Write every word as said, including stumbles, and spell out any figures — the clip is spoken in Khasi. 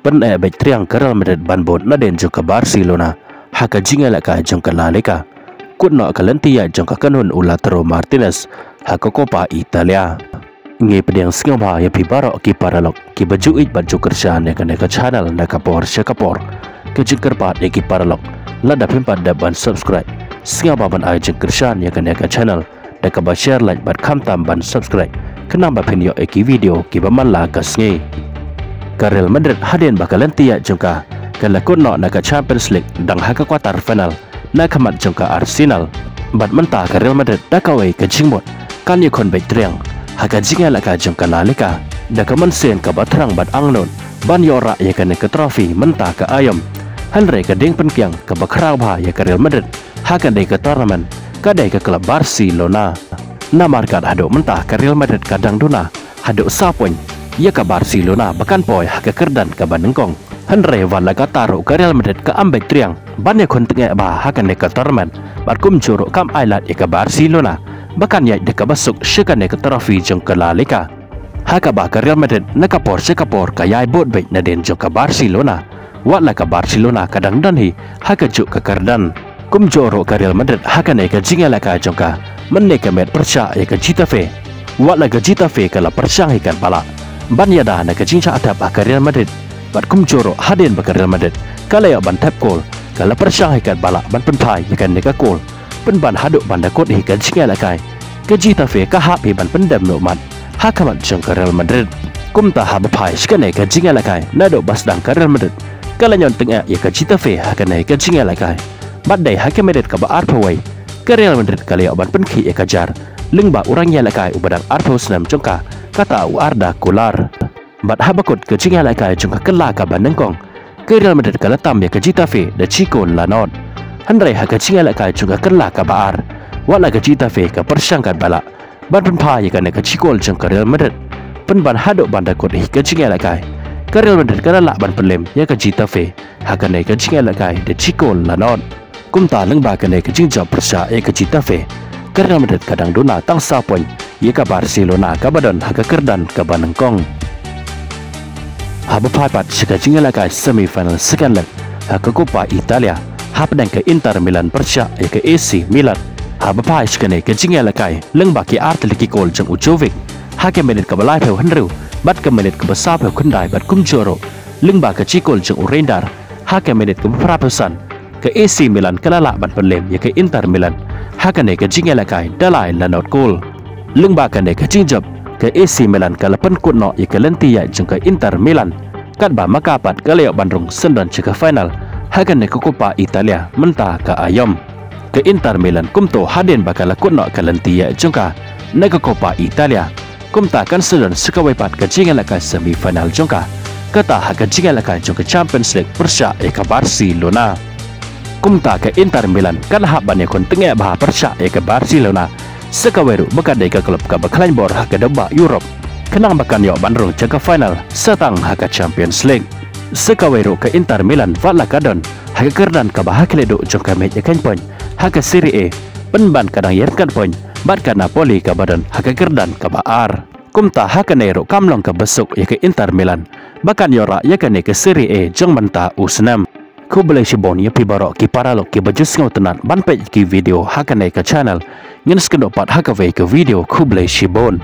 pyneh beit triang ka Real Madrid ban bud nadien jong ka Barcelona ha ka jingïalehkai jong ka La Liga. Kut noh ka lynti ïaid jong ka kynhun u Lautaro Martinez ha ka Copa Italia. Ngi pdiang sngewbha ïa phi baroh ki paralok kiba ju ïeit bad ju kyrshan ïa kane ka channel na ka por sha ka por. Ka jingkyrpad ïa ki paralok, lada phim pat dep ban subscribe, sngewbha ban ai jingkyrshan ïa kane ka channel da kaba share, like bad khamtam ban subscribe, khnang ba phin ïoh ïa ki video kiba man la ka sngi. Ka Real Madrid hadien ba ka lynti ïaid jong ka ka la kut noh na ka Champions League dang ha ka quarter final na ka mat jong ka Arsenal. Bad mynta ka Real Madrid da kawei ka jingmut kan ïakhun beit triang ha ka jingïalehkai jong ka La Liga da ka mynsiem kaba thrang bad angnud ban ïoh rah ïa kane ka trophy mynta ka aïom. Hynrei ka diengpynkiang kaba khraw bha ïa ka Real Madrid ha kane ka tournament ka dei ka club Barcelona. Namar kat haduh mynta ka Real Madrid ka dang duna haduh saw point ïa ka Barcelona ba kan poi ha ka kyrdan kaba nyngkong. Hynrei wat la katta ruh ka Real Madrid kam beit triang ban ïakhun tyngeh bha ha kane ka tournament bad kumjuh ruh kam ailad ïa ka Barcelona ba kan ïaid da kaba suk sha kane ka trophy jong ka La Liga. Ha kaba ka Real Madrid na ka por sha ka por ka ïai bud beit nadien jong ka Barcelona, wat la ka Barcelona ka dang don hi ha kajuh ka kyrdan. Kumjuh ruh ka Real Madrid ha kane ka jingïalehkai jong ka mynne ka miet pyrshah ïa ka Getafe. Wat la ka Getafe ka la pyrshang hi katba lah ban ïada na ka jingshah thep ha ka Real Madrid bad kumjuh ruh hadien ba ka Real Madrid ka la ïoh ban thep kol, ka la pyrshang hi katba lah ban pynphai ïa kane ka kol. Pynban haduh ban da kut hi ka jingïalehkai, ka Getafe ka hap hi ban pyndem noh mat ha ka mat jong ka Real Madrid. Kumta haba phai sha kane ka jingïalehkai, naduh ba sdang ka Real Madrid ka la ñion tyngeh ïa ka Getafe ha kane ka jingïalehkai. Bad dei ha ka minit kaba arphew wei ka Real Madrid ka la ïoh ban pynkhih ïa ka jar lyngba u rangïalehkai uba dang arphew snem jong ka, kata u Arda Güler. Bad haba kut ka jingïalehkai jong ka kylla kaba nyngkong, ka Real Madrid ka la tam ïa ka Getafe da shi kol la nod. Hynrei ha ka jingïalehkai jong ka kylla kaba ar, wat la ka Getafe ka pyrshang katba lah ban pynphai ïa kane ka shi kol jong ka Real Madrid. Pynban haduh ban da kut hi ka jingïalehkai, ka Real Madrid ka la lah ban pynlem ïa ka Getafe ha kane ka jingïalehkai da shi kol la nod. Kumta lyngba kane ka jingjop pyrshah ïa ka Getafe, ka Real Madrid ka dang duna tang saw point ïa ka Barcelona kaba don ha ka kyrdan kaba nyngkong. Haba phai pat sha ka jingïalehkai semi final second leg ha ka Copa Italia hapdeng ka Inter Milan pyrshah ïa ka A C Milan. Haba phai sha kane ka jingïalehkai lyngba ki artylli ki kol jong u Jovic ha ka minit kaba laiphew hynriew bad ka minit kaba sawphew khyndai bad kumjuh ruh lyngba ka shi kol jong u Reinders ha ka minit kaba phraphew san, ka A C Milan ka la lah ban pynlem ïa ka Inter Milan ha kane ka jingïalehkai da lai la nod kol. Lyngba kane ka jingjop, ka A C Milan ka la pynkut noh ïa ka lynti ïaid jong ka Inter Milan, katba ma ka pat ka la ïoh ban rung syndon sha ka final ha kane ka Copa Italia mynta ka aïom. Ka Inter Milan kumto hadien ba ka la kut noh ka lynti ïaid jong ka na ka Copa Italia, kumta kan sa don sa kawei pat ka jingïalehkai semi final jong ka, kata ha ka jingïalehkai jong ka Champions League pyrshah ïa ka Barcelona. Kumta ka Inter Milan kan hap ban ïakhun tyngeh bha pyrshah ïa ka Barcelona, sa kawei ruh ba ka dei ka klub kaba khlaiñ bor ha ka dong bah Europe, khnang ba kan ïoh ban rung sha ka final sa tang ha ka Champions League. Sa kawei ruh ka Inter Milan wat la ka don ha ka kyrdan kaba ha khlieh duh jong ka miej ïakhun point ha ka Serie A, pynban ka dang ïaryngkat point bad ka Napoli kaba don ha ka kyrdan kaba ar. Kumta ha kane ruh kam long kaba suk ïa ka Inter Milan ba kan ïoh rah ïa kane ka Serie A jong mynta u snem. Khublei shibun ïa phi baroh ki paralok kiba ju sngewtynnat ban peit ki video ha kane ka channel. Ngin sa ïakynduh pat ha kawei ka video, khublei shibun.